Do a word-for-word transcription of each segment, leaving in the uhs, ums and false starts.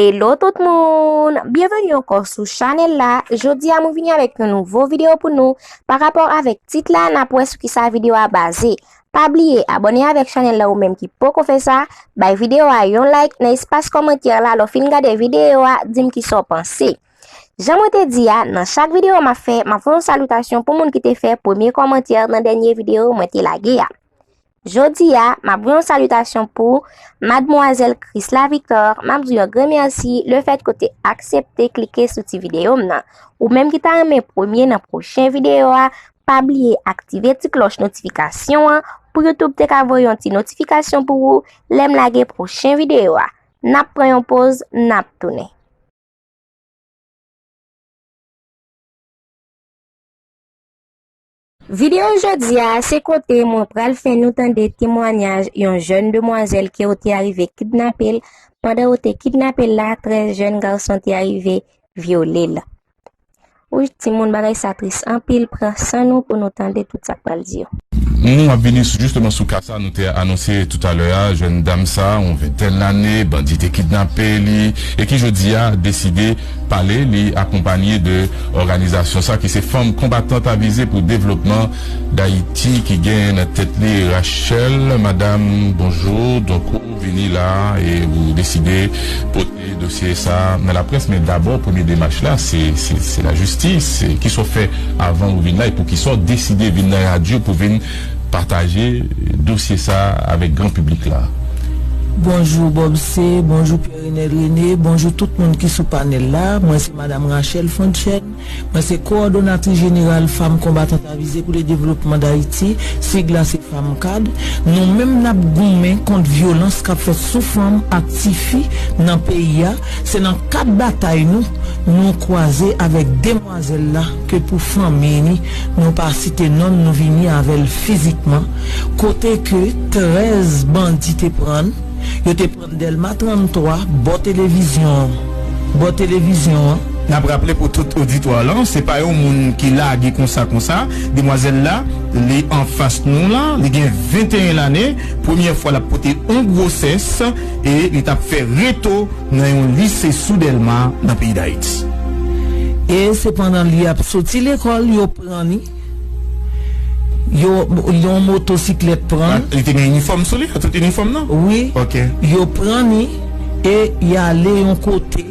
Hello tout moun! Byenveni ankò sou chanèl la. Jodi a mwen vini avèk yon nouvo videyo pou nou. Pa rapò avèk tit la, n ap wè sou kisa videyo a baze. Pa bliye abòne avèk chanèl la ou menm ki poko fè sa, bay videyo a yon like nan espas kòmantè la lè w fin gade videyo a, di m kisa w panse. Jan mwen te di a, nan chak videyo m ap fè, m ap fè yon salitasyon pou moun ki te fè premye kòmantè nan dènye videyo mwen te lage a. Jodi a, m ap voye yon salitasyon pou Madmwazèl Chrisla Victor, m ap di w yon gran mèsi lefètke w te aksepte klike sou ti videyo m nan. Ou menm ki ta renmen premye nan pwochen videyo a, pa bliye aktive ti klòch notifikasyon an pou YouTube te ka voye yon ti notifikasyon pou ou lè m lage pwochen videyo a. N ap pran yon poz, n ap tounen. Videyo jodi a, se kote mwen pral fè nou tande temwanyaj yon jèn demwazèl ke yo te arive kidnape l. Pandan yo te kidnape l la, trèz jèn gason te arive vyole l. Wi, timoun, bagay sa tris anpil. Pran san nou pou nou tande tout sa k pral di yo. Nou ap vini sou, jisteman, sou ka sa nou te anonse toutalè a, jèn dam sa, yon ventèn lane, bandi te kidnape li, e ki jodi a deside pale, li akonpanye de òganizasyon sa ki se Fanm Konbatant Avize pou Devlopman Dayiti ki gen nan tèt li Rachel. Madam, bonjou. Donk, ou vini la e ou deside pote dosye sa nan laprès, men dabò, premye demach la, se, se, se lajistis. Kisa w fè avan ou vin la, e poukisa w deside vin nan radyo pou vin pataje dosye sa avèk gran piblik la? Bonjou Bob C, bonjou Pierre Renel René, bonjou tout moun ki sou panèl la. Mwen se Madam Rachel Fontchèn, mwen se kowòdonatris jeneral Fanm Konbatant Avize pou le Devlopman Dayiti, sig la se FAMCAD. Nou menm n ap goumen kont vyolans k ap fèt sou fanm ak tifi nan peyi a. Se nan kad batay nou, nou kwaze avèk demwazèl la ke pou fanmi li, nou pa site non l, nou vini avè l fizikman, kote ke trèz bandi te pran l, yo te pran l Dèlma tranntwa, bò televizyon an. Bò televizyon an. N ap raple pou tout oditwa lan, se pa yon moun ki lage konsa konsa. Demwazèl la, li anfas nou la, li gen venteyen lane, premyè fwa l ap pote yon gwosès, e li t ap fè reto nan yon lise sou Dèlma nan peyi Dayiti. E se pandan li ap soti lekòl, yo pran li. Yo, yon motosiklèt pran. Li te gen inifòm sou li, tout inifòm nan? Wi. Ok. Yo pran li e y ale yon kote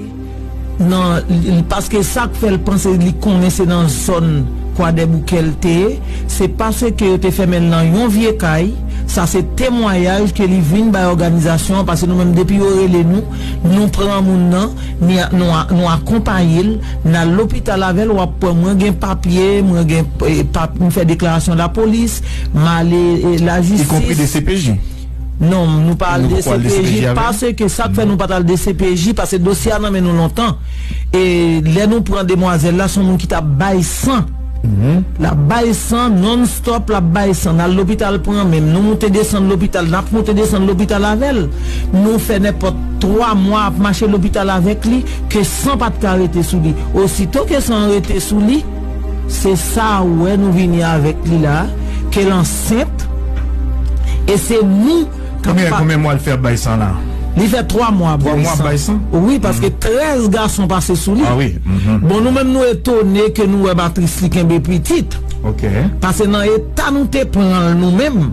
nan, paske sa k fè l panse li konnen se nan zòn Kwadèboukè l te ye, se paske yo te fèmen l nan yon vye kay. Sa se temwayaj ke li vin bay òganizasyon an, paske nou menm depi yo rele nou, nou pran moun nan, ni a-, nou a-, nou akonpaye l, n al lopital avè l, w ap wè mwen gen papye, mwen gen, eh, pap-, m fè deklarasyon lapolis, m ale, eh, lajistis. Ikonpri D C P J? Non, nou pa al D C P J, paske sa k fè nou pa t al D C P J, paske dosye a nan men nou lontan. E lè nou pran demwazèl la, se yon moun ki t ap bay san. L ap bay san, non-stop, l ap bay san. N al lopital pran menm. Nou moute desann lopital, n ap moute desann lopital avè l. Nou fè nenpòt twa mwa ap mache lopital avèk li, ke san pa t ka rete sou li. Osito ke san an rete sou li, se sa ou wè nou vini avèk li la, ke l ansent, e se nou k ap Konbyen, pa- konbyen mwa l fè ap bay san la? Li fè twa mwa ap bay san. Twa mwa ap bay san? Wi, paske trèz gason pase sou li. Ah wi. Bon, nou menm nou etone ke nou wè matris li kenbe pitit. Ok. Paske nan eta nou te pran l nou menm,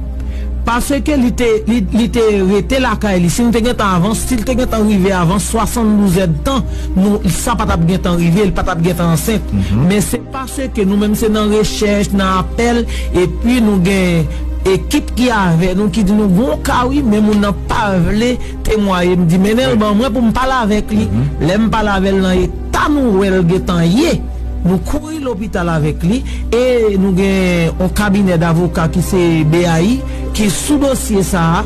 paske li te, li, li te rete lakay li. Si nou te gentan avan, si l te gentan rive avan swasanndouz èdtan, nou, sa pa t ap gentan rive, li pa t ap gentan ansent. Men se paske nou menm se nan rechèch, nan apèl, epi nou gen ekip ki avè nou, ki di nou, "Gon ka wi, men moun nan pa vle temwaye." M di, "Mennen l ban mwen pou m pale avèk li." Lè m pale avè l nan eta nou wè l gentan ye, nou kouri lopital avèk li, e nou gen yon kabinè davoka ki se B A I, ki sou dosye sa a,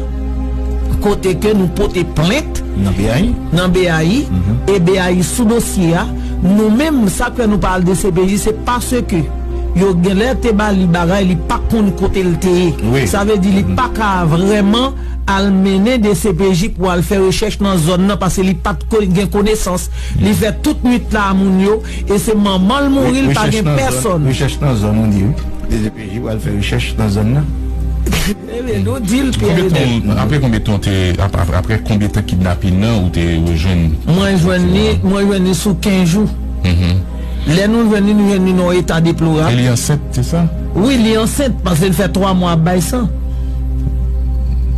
kote ke nou pote plent nan B A I, nan B A I, e B A I sou dosye a. Nou menm, sa k fè nou pa al D C P J, se paske yo gen lè te ba li bagay, li pa konn kote l te ye. Wi. Sa vle di li pa ka vrèman al mennen D C P J pou al fè rechèch nan zòn nan, paske li pa t ko-, gen konesans. Li fè tout nwit la a moun yo, e se manman l mouri, li pa gen pèsòn. Rechèch nan zòn, ou di wi. D C P J pral fè rechèch nan zòn nan. Ebyen, nou di l, Pierre Renel. Konbyen tan, apre konbyen tan te, ap-, ap-, apre konbyen tan kidnapin nan ou te rejwenn? Mwen Mwen jwenn li, mwen jwenn li sou kenz jou. Lè nou jwenn li, nou jwenn li nan yon eta deplorab. E li ansent, se sa? Wi, li ansent, paske l fè twa mwa ap bay san.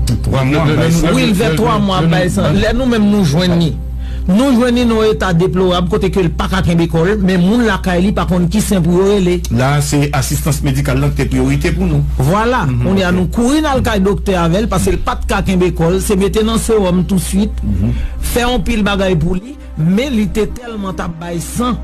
Twa mwa ap bay san? Wi, l fè twa mwa ap bay san. Lè nou menm nou jwenn li, nou jwenn li nan yon eta deplorab, kote ke l pa ka kenbe kò l, men moun lakay li pa konn ki sen pou yo rele. La, se asistans medikal lan ki te priyorite pou nou. Vwala, kounye a nou kouri n al kay doktè avè l, paske l pa t ka kenbe kò l, se mete nan sewòm touswit, fè yon pil bagay pou li, men li te tèlman t ap bay san,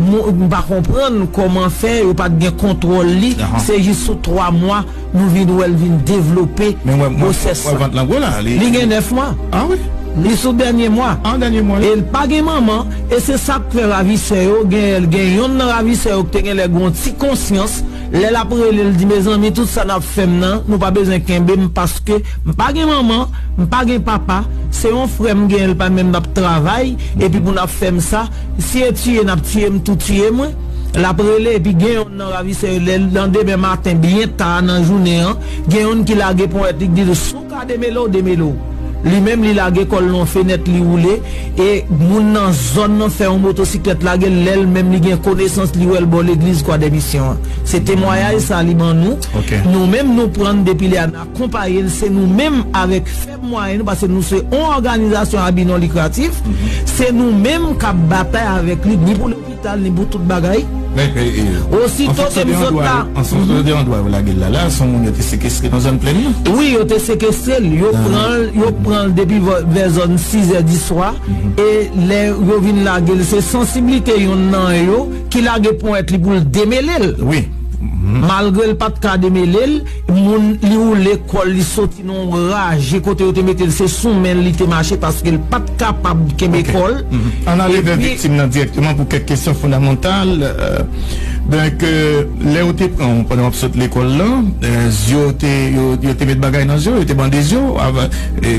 m pa konprann kòman fè yo pa t gen kontwòl li, se jis sou twa mwa nou vin wè l vin devlope gwosès lan. Li gen nèf mwa. Ah wi. Li sou dènye mwa. Ah, dènye mwa. E l pa gen manman, e se sa k fè ravisè yo, gen, gen yonn nan ravisè yo ki te genlè gen yon ti konsyans, lè l ap rele l di, mezanmi, tout sa n ap fè m nan, nou pa bezwen kenbe m paske m pa gen manman, m pa gen papa, se yon frè m genyen, l pa menm n ap travay, epi pou n ap fè m sa, si e tiye n ap tiye m, tou tiye mwen. L ap rele, epi gen yonn nan ravisè yo, lè l, nan demen maten, byen ta nan jounen an, gen yonn ki lage ponyèt li, ki di l, si w ka demele w, demele w. Li menm, li lage kò l nan yon fenèt, li woule, e moun nan zòn nan fè yon motosiklèt lage l, lè l menm li gen konesans, li wè l bò legliz Kwadèmisyon an. Se temwayaj sa li ban nou. Nou menm, nou pran l depi lè a, n akonpaye l, se nou menm avèk fèb mwayen nou, paske nou se yon òganizasyon a bi non likratif, se nou menm k ap batay avèk li, ni pou lopital, ni pou tout bagay. Osito ke m sot la. An sòt de andwa yo lage l la, la, se yon moun yo te sekestre nan zòn plèn nan. Wi, yo te sekestre l, yo pran l, yo pran l depi vè, vè zòn sizè di swa, e lè yo vin lage l, se sansiblite yonn nan yo ki lage ponyèt li pou l demele l. Wi. Malgre l pa t ka demele l, moun, li woule kò l, li soti nan yon raje kote yo te mete l, se sou men l li te mache paske l pa t kapab kenbe kò l. Ann ale vè viktim nan dirèkteman pou kèk kesyon fondamantal. Euh, donk, euh, lè yo te pran w pandan w ap sot lekòl la, euh, zye w te, yo, yo te met bagay nan zye w, yo te bande zye w,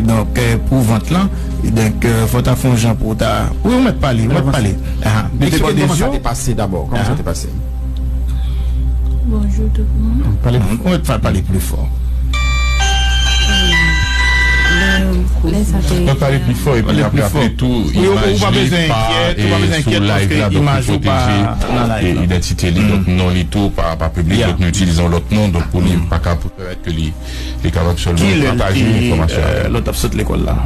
donk, euh, pou vant lan, donk, euh, fò w ta fè yon jan pou w ta, wi, ou mèt pale, ou mèt pale. Yo te bande zye w. Kòman sa te pase dabò? Kòman sa te pase? Bonjou tout moun. Pale, ou mèt pale pli fò. Lè, lè sa te... Mwen pale pli fò epi n ap raple tou imaj li pa, e, sou live la, donk li pwoteje, e, idantite li, donk non li tou pa, pa piblik, donk nou itilize yon lòt non, donk pou li pa ka, pou pèmèt ke li, li kapab sèlman pataje enfòmasyon avè nou. Kilè l te, euh, lè w t ap sot lekòl la?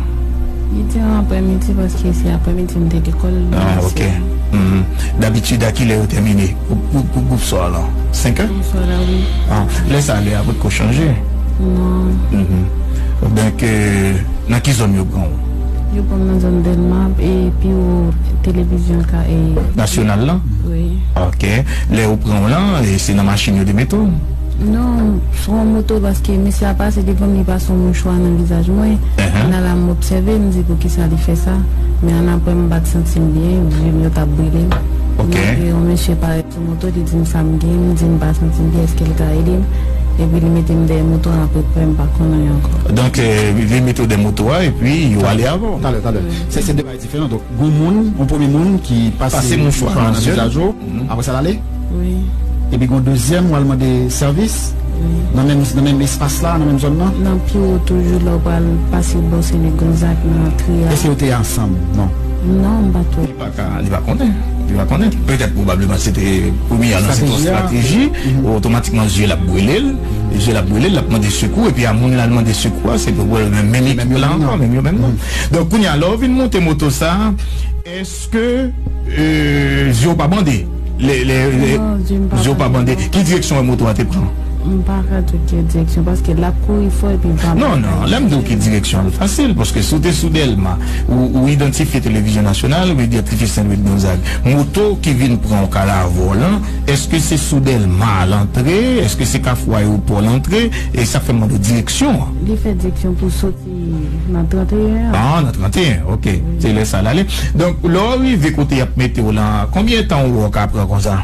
Li te an aprèmidi paske se aprèmidi m te lekòl. Ah, ok. Dabitid, a kilè yo tèmine pou, pou, pou gwoup swar lan? Senk è? Gwoup swar la, wi. Ah, lè sa a, lè a potko chanje? Non. Donk, euh, nan ki zòn yo pran w? Yo pran m nan zòn Dèlma, e pi wo televizyon ka, e... Nasyonal lan? Wi. Ok. Lè yo pran w lan, e se nan machin yo te mete w? Non, se yon moto, paske mesye a pase devan m, li pase yon mouchwa nan vizaj mwen. Nan la, m obsève, m di poukisa li fè sa. Men ann apre, m pa t santi m byen, je m yo t ap brile m. Ok. Yon mesye parèt sou moto, li di m sa m gen, m di m pa santi m byen, èske l ka ede m? Epi li mete m dèyè moto a, apre m pa konn anyen ankò. Donk, euh, li mete w dèyè moto a, epi yo ale avè w. Talè, talè. Se, se de bagay diferan. Donk, gon moun, yon premye moun ki pase mouchwa nan vizaj ou, apre sa l ale? Wi. Epi gon dezyèm, w al mande sèvis? Wi. Nan menm, nan menm espas la, nan menm zòn nan? Nan pi wo toujou, lè w pral pase bò Sen Lik Gonzag nan antre a. Èske yo te ansanm? Non. Non, m pa t wè. Li pa ka, li pa konnen. Li pa konnen. Petèt, pwobableman, se te premye an nan, se te yon estrateji. Otomatikman, zye l ap brile l. Zye l ap brile l, l ap mande sekou. Epi a moun l al mande sekou a, se pwobableman menm ekip la ankò, menm yo menm nan. Donk, kounye a, lè w vin monte moto sa a, èske, euh, zye w pa bande? Lè, lè, lè, zye w pa bande. Ki direksyon moto a te pran? M pa ka di w ki direksyon, paske l ap kouri fò epi m pa... Non, non, lè m di w ki direksyon, l fasil, paske si w te sou Dèlma, ou, ou idantifye Televizyon Nasyonal, ou idantifye Sen Lik Gonzag, moto ki vin pran w k al avè w lan, èske se sou Dèlma l antre? Èske se Kafou Ayewopò l antre? E sa fè m mande w direksyon an. Li fè direksyon pou soti nan trannteyen an. Ah, nan trannteyen, ok. Wi. Se lè sa l ale. Donk, lè w rive kote y ap mete w lan, konbyen tan ou wè w ka pran konsa?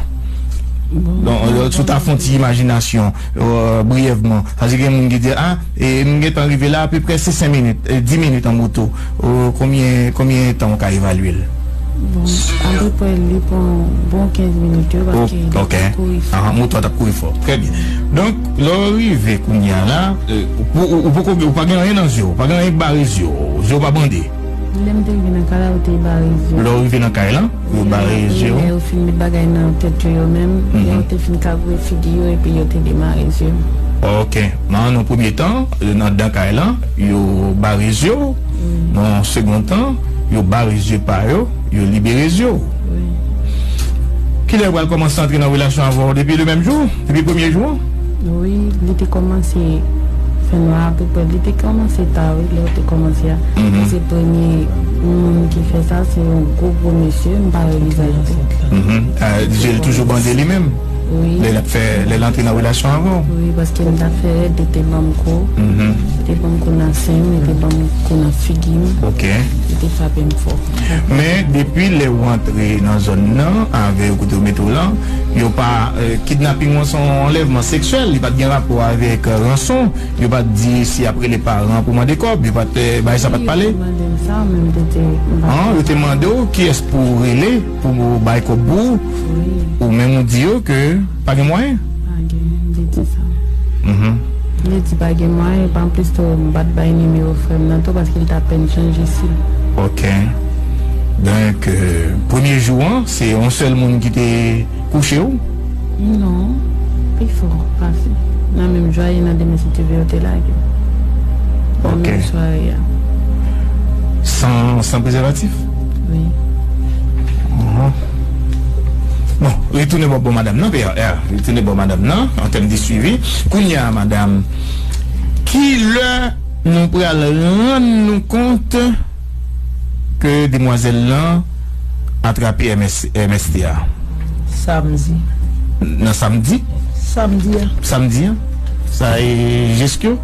Donk, si w ta fè yon ti imajinasyon, euh, briyèvman, sa vle di gen moun ki di, ah, e m gentan rive la, apeprè se senk minit, e, dis minit an moto. Euh, konbyen, konbyen tan w ka evalye l? Bon, apeprè li pran bon kenz minit yo, paske li pa kouri fò. Ahan, moto a t ap kouri fò. Trè byen. Donk, lè w rive kounye a la, euh, ou, ou, ou poko, ou pa gen anyen nan zye w, ou pa gen anyen k bare zye w, zye w pa bande. Lè m te rive nan kay la, yo te bare zye. Lè w rive nan kay lan, yo bare zye w. Lè yo fin met bagay nan tèt yo, yo menm, lè yo te fin kavre figi yo, epi yo te demare zye m. Ok. Nan yon premye tan, nan dan kay lan, yo bare zye w. Nan yon segonn tan, yo bare zye pa yo, yo libere zye w. Wi. Kilè yo pral kòmanse antre nan relasyon avè w? Depi le menm jou? Depi premye jou an? Wi, li te kòmanse fè nwa apeprè. Li te kòmanse ta, wi, lè yo te kòmanse a. Se premye moun ki fè sa, se yon gwo, gwo mesye, m pa wè vizaj li. Mhm. Ah, je l toujou bande li menm? Wi. Lè l ap fè, lè l antre nan relasyon avè w? Wi, paske m t ap fè rèd, li te ban m kou. Mhm. Li te ban m kou nan sen m, li te ban m kou nan figi m. Ok. Li te frape m fò. Men, depi lè w antre nan zòn nan, avè yo kote yo mete w lan, yo pa, eh, kidnaping an se yon anlèvman seksyèl, li pa t gen rapò avèk, eh, ranson, yo pa t di si y ap rele paran pou mande kòb, yo pa t, eh, bagay sa pa t pale. Wi, yo te mande m sa, men m te di, m pa... An, yo te mande w kiyès pou w rele, pou w bay kòb pou ou, wi, ou menm ou di yo ke pa gen mwayen. Pa gen, m te di sa. Mhm. M te di pa gen mwayen, epi anplis tou, m pa t bay nimewo frè m nan tou, paske l t apèn chanje sim. Ok. Donk, euh, premye jou an, se yon sèl moun ki te kouche w? Non, pi fò pase. Nan menm jou a, e nan demen si Dye vle, yo te lage m. Nan menm sware a. San, san prezèvatif? Wi. Mhm. Bon, retounen bò, bò madanm nan, P R, retounen bò madanm nan, an tèm de swivi. Kounye a, madanm, kilè nou pral rann nou kont ke demwazèl lan atrape M S, M S T a? Samdi. Nan samdi? Samdi a. Samdi a? Sa e jeskyo?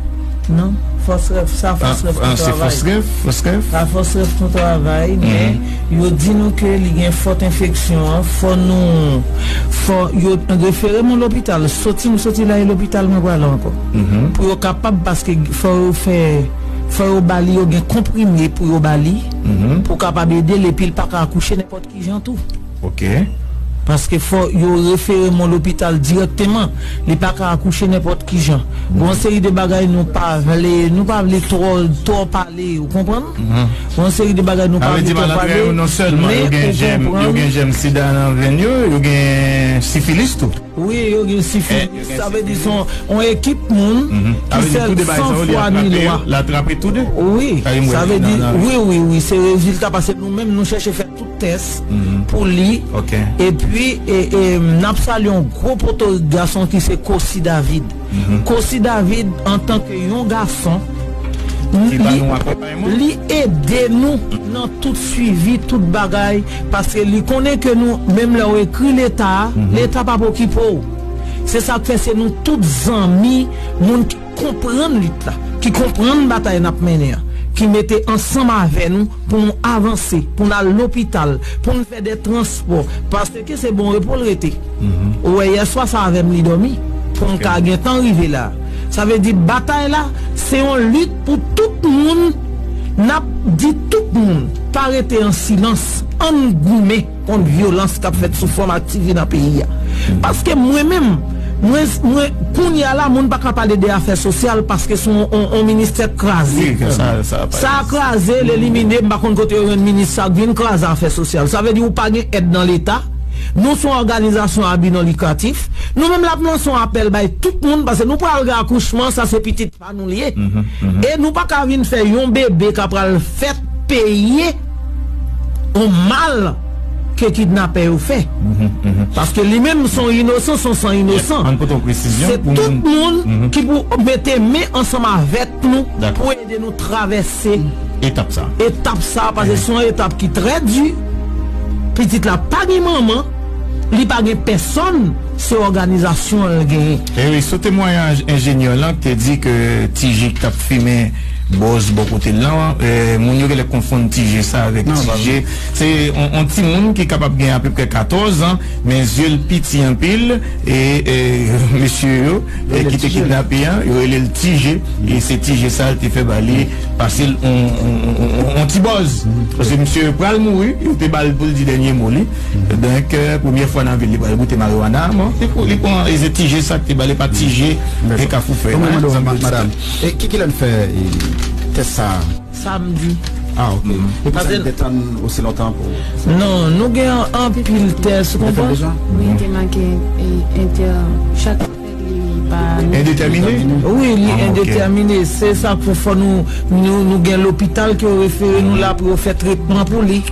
Non, fòs rèf, sa fòs rèf nou travay. Fòs rèf, fòs rèf. Sa fòs rèf nou travay, men yo di nou ke li gen fòt enfeksyon an, fò nou, fò yo refere m yon lopital, soti m soti la e lopital mwen prale ankò. Pou yo kapab, paske fò yo fè, fò yo ba li, yo gen konprime pou yo ba li, pou kapab ede l, epi l pa ka akouche nenpòt ki jan tou. Ok. Paske fò yo refere m yon lopital dirèkteman. Li pa ka akouche nenpòt ki jan. Gon seri de bagay nou pa vle, nou pa vle twò, twò pale, ou konprann? Gon seri de bagay nou pa vle twò pale, men ou konprann. Yo gen jèm sida nan venn yo, yo gen sifilis tou. Wi, yo gen sifilis. Sa vle di se yon, yon ekip moun ki sèl san fwa ni lwa. L atrape tou de? Wi, sa vle di, wi, wi, wi, se rezilta, paske nou menm nou chèche fè tout tès pou li. Epi, e, e, n ap salye yon gwo potorik gason ki se Kosi David. Kosi David, antanke yon gason, li ede nou nan tout swivi, tout bagay, paske li konnen ke nou, menm lè w ekri leta a, leta p ap okipe w. Se sa k fè se nou tout zanmi, moun ki konprann lit la, ki konprann batay n ap mennen an, ki mete ansanm avè nou pou nou avanse, pou n al lopital, pou n fè de transpò, paske se bon repo l rete. Ou wè, yèswa sa avè m li dòmi, pou m ka gentan rive la. Sa vle di batay la, se yon lit pou tout moun, n ap di tout moun, pa rete an silans, ann goumen kont vyolans k ap fèt sou fanm ak tifi nan peyi a. Paske mwen menm, mwen, mwen, kounye a la, moun pa ka pale de afè sosyal paske se yon, yon, yon ministè kraze. Sa kraze, l elimine, m pa konn kote yo jwenn minis sa k vin kraze afè sosyal. Sa vle di ou pa gen èd nan leta. Nou se yon òganizasyon a bi non likratif. Nou menm l ap lanse yon apèl bay tout moun, paske nou pral gen akouchman, sa se pitit pa nou l ye. E nou pa ka vin fè yon bebe k ap pral fèt peye yon mal ke kidnapè yo fè. Paske li menm se yon inosan, se yon san inosan. Se tout moun ki pou mete men ansanm avèk nou pou ede nou travèse etap sa. Etap sa, paske se yon etap ki trè di. Pitit la pa gen manman, li pa gen pèsòn, se òganizasyon l genyen. E wi, sou temwayaj enjenyè lan ki te di ke Ti Je ki t ap fimen bòz bò kote l lan, e, moun yo genlè konfonn Ti Je sa avèk Ti Je. Se yon, yon timoun ki kapab gen apeprè katòz an, men zye l piti anpil, e, e, mesye yo, e, ki te kidnape an, yo rele l Ti Je, e se Ti Je sa l te fè ba li, pase l on, on, on, on, on ti bòz. Paske misye pral mouri, yo te ba l pou l di dènye mo li. Donk, euh, premyè fwa nan vi l, li pral goute mariwana. Bon, li pran, li pran, e se Ti Je sa k te ba l, e pa Ti Je e Kafou Fèy. Mwen mande w, madanm, e ki, kilè n fè, e, tès sa a? Samdi. Ah, ok. E pou sa n te tann osi lontan pou... Non, nou gen anpil tès, ou konprann? Wi, te make entè, chak fèt li pa... Endetèmine? Wi, li endetèmine. Se sa k fè fò nou, nou, nou gen lopital ke yo refere nou la pou yo fè tretman pou li.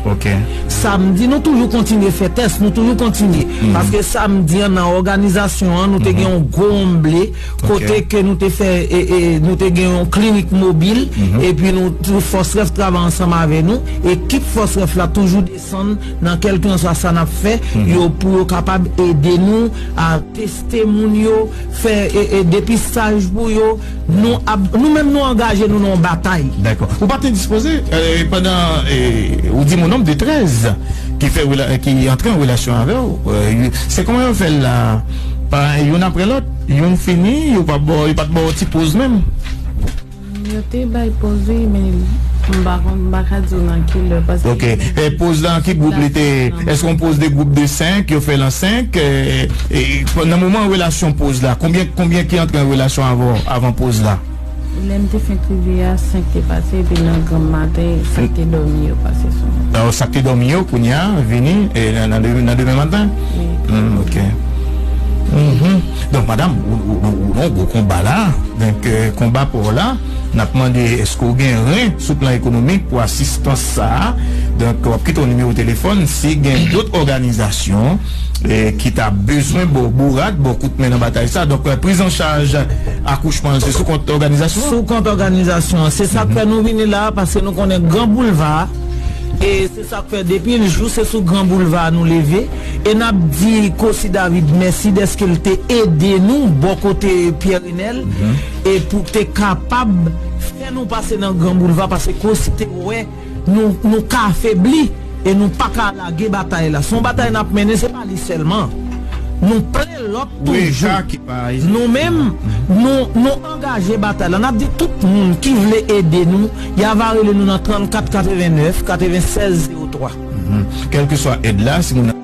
Sa m di, nou toujou kontinye fè tès, nou toujou kontinye. Paske sa m di an, nan òganizasyon an, nou te gen yon gwo omble, kote ke nou te fè, e, e, nou te gen yon klinik mobil, epi nou, Fòs Rèf travay ansanm avè nou, ekip Fòs Rèf la toujou desann nan kèlkanswa sa n ap fè, yo, pou yo kapab ede nou a teste moun yo, fè, e, e, depistaj pou yo. Nou ap, nou menm nou angaje nou nan yon batay. Dakò. Ou pa t endispoze, e, pandan, e, ou di m yon nonb de trèz ki fè rela-, ki antre an relasyon avè w, e, se kòman yo fè l la? Pa youn apre lòt, youn fini, yo pa ba w, yo pa t ba w ti poz menm? Yo te bay poz wi, men m pa konn, m pa ka di w nan ki lè, paske... Ok. E poz la, ki gwoup li te? Èske yon poz de gwoup de senk, yo fè l an senk? E, e, nan moman relasyon poz la, konbyen, konbyen ki antre an relasyon avè w avan poz la? Lè m te fenk rive a, senk te pase, epi nan granm maten, sa k te dòmi yo pase sou mwen. Alò, sa k te dòmi yo, kounye a, vini, e, nan, nan de-, nan demen maten? Wi. Hmm, ok. Mhm. Donk, madanm, ou, ou, ou, ou nan yon gwo konba la. Donk, e, konba pa w la, n ap mande èske w gen ren sou plan ekonomik pou asistans sa a. Donk, w ap kite yon nimewo telefòn. Si gen dòt òganizasyon, e, ki ta bezwen ba w bourad, ba w kout men nan batay sa. Donk, e, priz an chaj akouchman, se sou kont òganizasyon an? Sou kont òganizasyon an. Se sa k fè nou vini la, paske nou konnen Gran Boulva, e se sa k fè depi l jou, se sou Gran Boulva nou leve. E n ap di Cossy David mèsi dèske l te ede nou bò kote Pierre Renel, e pou te kapab fè nou pase nan Gran Boulva, paske Cossy te wè nou, nou ka afebli e nou pa ka lage batay la. Se yon batay n ap mennen, se pa li sèlman. Nou plen lòt toujou. Nou menm, nou, nou angaje batay la. N ap di tout moun ki vle ede nou, y a va rele nou nan trannkat katrevennèf katrevensèz zewo twa. Mhm. Kèlkeswa èd la, si moun